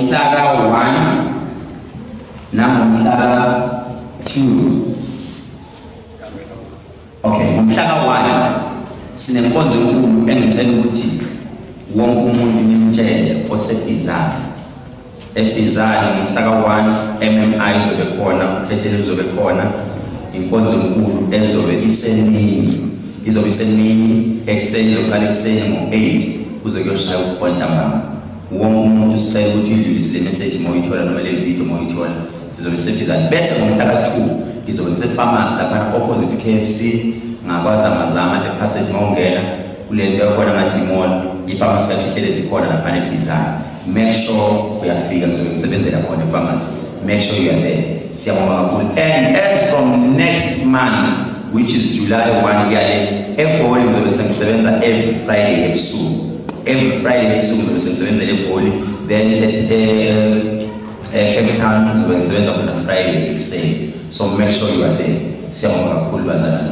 Ngomhla ka-1 nangomhla ka-2. Okay, ngomhla ka-1 sinenkonzo enkulu engicela ukuthi wonke umuntu nimtshele oseBizana. EBizana ngomhla ka-1 MMI izobe khona, ukhethelo izobe khona, inkonzo enkulu ezobe isemini. Izobe isemini ekuseni, izoqala ekuseni ngo-8 kuze kuyoshaya u-4 ntambama. Wonke umuntu sicela ukuthi uyidlulise le message uma uyithola noma le video uma uyithola. Sizobe siseBizana. Bese ngomhla ka-2 ngizobe ngise-pharmacy laphana opposite KFC ngakwaZamazama ePassage uma ungena kule nto yakhona ngathi i-mall, i-pharmacy yaPhehlelezi ikhona laphana eBizana. Make sure uyafika, ngizobe ngisebenzela khona e-pharmacy. Make sure you are there. Siyabonga kakhulu. And as from next month, which is July 1 kuyale, eGoli ngizobe sengisebenza every Friday ebusuku. Every Friday ebusuku ngizobe sengisebenzela eGoli. Then at Cape Town ngizobe ngisebenza khona Friday ekuseni. So make sure you are there. Siyabonga kakhulu bazalwane.